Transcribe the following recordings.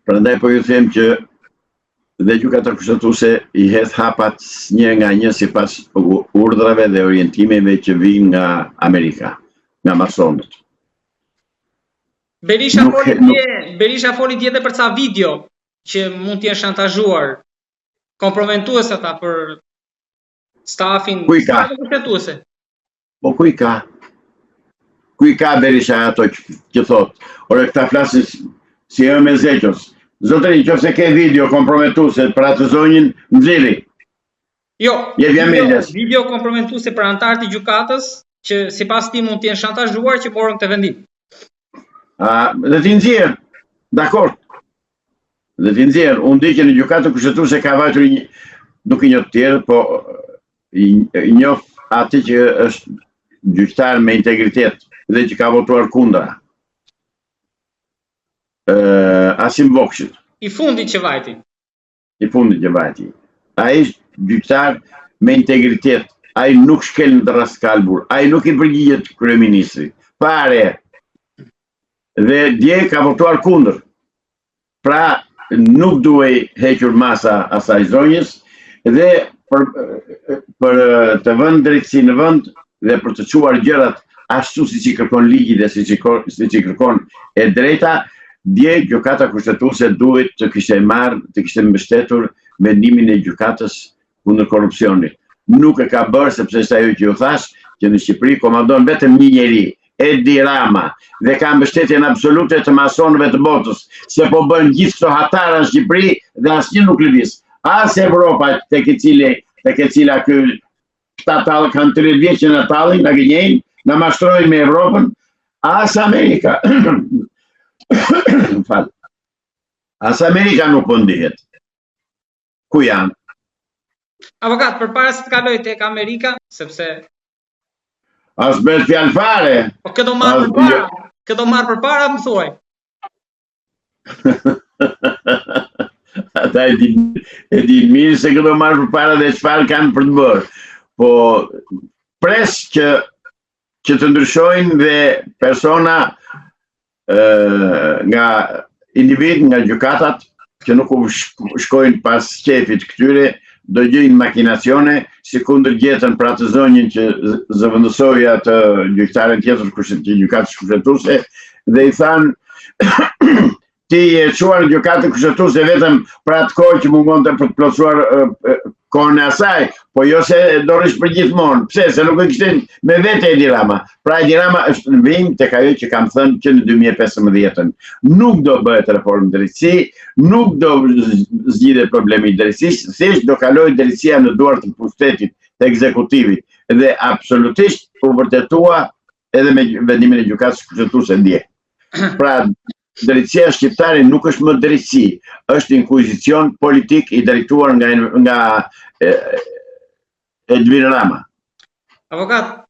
Prandaj po ju them që dhe gjykata kushtetuese i hedh hapat një nga një sipas urdhrave dhe orientimeve që vijnë nga Amerika, nga masonët. Berisha foli dje, Berisha foli dje edhe për ca video që mund të jenë shantazhuar kompromentuese ata për stafin Ku i ka? kushtetuese. Po ku i ka? Ku i ka Berisha ato që, që thot? Ore këta flasin si e me zeqos. Zotëri, qoftë se ke video komprometuese për atë zonjën, nxirri. Jo, video, video komprometuese për anëtarët e gjykatës që sipas tij mund të jenë shantazhuar që morën këtë vendim. A, dhe t'i nxjerr. Dakord. Dhe t'i nxjerr. Unë di që në gjykatën kushtetuese ka vajtur një nuk i njoh të tjerë, po i, i njoh atë që është gjyqtar me integritet dhe që ka votuar kundra. Ë Asim Vokshit. I fundit që vajti. I fundit që vajti. Ai është gjyqtar me integritet. Ai nuk shkel në dërrasë kalbur. Ai nuk i përgjigjet kryeministrit. Fare. Dhe dje ka votuar kundër. Pra, nuk duhej hequr masa asaj zonjës dhe për, për të vënë drejtësi në vend dhe për të çuar gjërat ashtu siç i kërkon ligji dhe siç i, siç i kërkon e drejta, dje gjykata kushtetuese duhet të kishte marrë, të kishte mbështetur vendimin e gjykatës kundër korrupsionit. Nuk e ka bërë sepse është ajo që ju thashë, që në Shqipëri komandon vetëm një njeri, Edi Rama, dhe ka mbështetjen absolute të masonëve të botës, se po bëjnë gjithë këto hatara në Shqipëri dhe asnjë nuk lëviz. As Evropa tek i cili tek e cila ky këta tall kanë 30 vjet që na tallin, na gënjejnë, na mashtrojnë me Evropën, as Amerika. Fal. As Amerika nuk po ndihet. Ku janë? Avokat, përpara se të kaloj tek Amerika, sepse As bëhet fjalë fare. Po kë do marr përpara? Kë do marr përpara, më thuaj. Ata e din, e din mirë se kë do marr përpara dhe çfarë kanë për të bërë. Po pres që që të ndryshojnë dhe persona ë nga individ nga gjykatat që nuk u shkojnë pas qejfit këtyre, do gjejnë makinacione, sikundër gjetën për atë zonjën që zëvendësoi atë gjyqtaren tjetër kushtet të gjykatës kushtetuese dhe i thanë ti je çuar në gjykatën kushtetuese vetëm për atë kohë që mungonte për të plotësuar kohën e asaj, po jo se do rrish për gjithmonë. Pse? Se nuk e kishte me vete Edi Rama. Pra Edi Rama është në vijim tek ajo që kam thënë që në 2015-ën. Nuk do bëhet reformë në drejtësi, nuk do zgjidhet problemi i drejtësisë, thjesht do kalojë drejtësia në duar të pushtetit, të ekzekutivit dhe absolutisht u vërtetua edhe me vendimin e gjykatës kushtetuese dje. Pra, drejtësia shqiptare nuk është më drejtësi, është inkuizicion politik i drejtuar nga nga Edvin Rama. Avokat,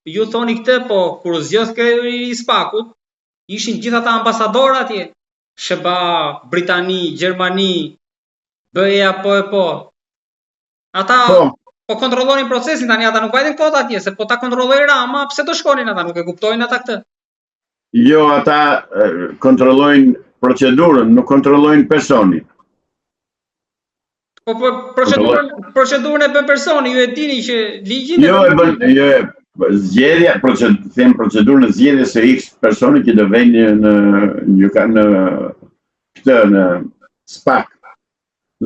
ju thoni këtë, po kur u zgjodh kreu i SPAK-ut, ishin gjithë ata ambasadorë atje, SHBA, Britani, Gjermani, BE-ja po e po. Ata po. po kontrollonin procesin tani ata nuk vajtën kot atje, se po ta kontrolloi Rama, pse do shkonin ata, nuk e kuptojnë ata këtë. Jo, ata kontrollojnë procedurën, nuk kontrollojnë personin. Po, po procedurën, procedurën e bën personi, ju e dini që ligjin Jo, e bën, jo, zgjedhja, proced, them procedurën e zgjedhjes së X personi që do vejnë në në në këtë në SPAK.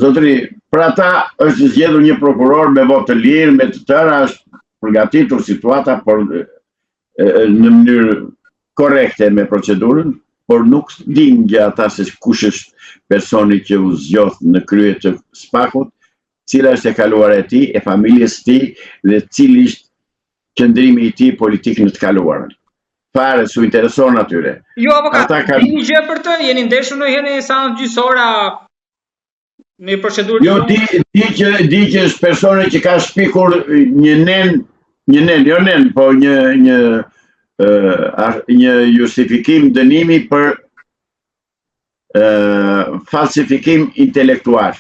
Zotëri, për ata është zgjedhur një prokuror me votë të lirë, me të tëra, është përgatitur situata por në mënyrë korrekte me procedurën, por nuk dinë gjë ata se kush është personi që u zgjodh në krye të SPAK-ut, cila është e kaluara e tij, e familjes së tij dhe cili është qëndrimi i tij politik në të kaluarën. Fare s'u intereson atyre. Jo, avokat, ata kanë dini gjë për të, jeni ndeshur ndonjëherë në seancë gjyqësore në një procedurë Jo, di di që di që është personi që ka shpikur një nen, një nen, jo nen, po një një ë një justifikim dënimi për ë falsifikim intelektual.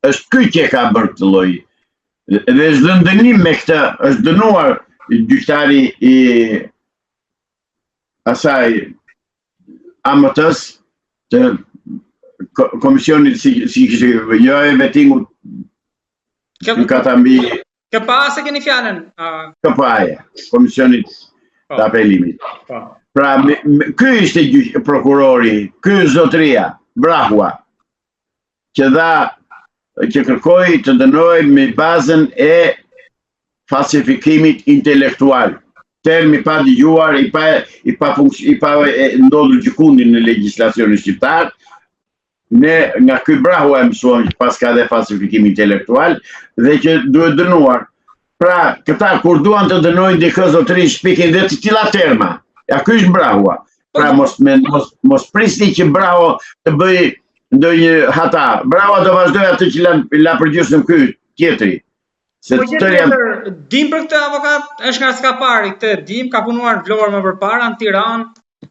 Është ky që e ka bërë këtë lloj. Dhe është dhënë dënim me këtë, është dënuar gjyqtari i asaj AMT-s. Të komisionit si si kishte jo e vetingut gjykata mbi KPA se keni fjalën. KPA-ja, komisionit po. të apelimit. Po. Pra, ky ishte gjyq, prokurori, ky zotëria, Brahua, që dha, që kërkoi të dënohej me bazën e falsifikimit intelektual, term i padëgjuar, i pa i pa i pa e, ndodhur gjëkundi në legjislacionin shqiptar, ne nga ky Brahua e mësuam që paska dhe falsifikim intelektual dhe që duhet dënuar. Pra, këta kur duan të dënojnë dikë zotëri shpikin dhe të tilla terma. Ja ky është Brahua. Pra po. mos me, mos mos prisni që Brahua të bëjë ndonjë hata. Brahua do vazhdojë atë që la, la përgjysmë ky tjetri. Se po të janë... Dim për këtë avokat, është nga Skapari, këtë dim, ka punuar në Vlorë më përpara, në Tiranë.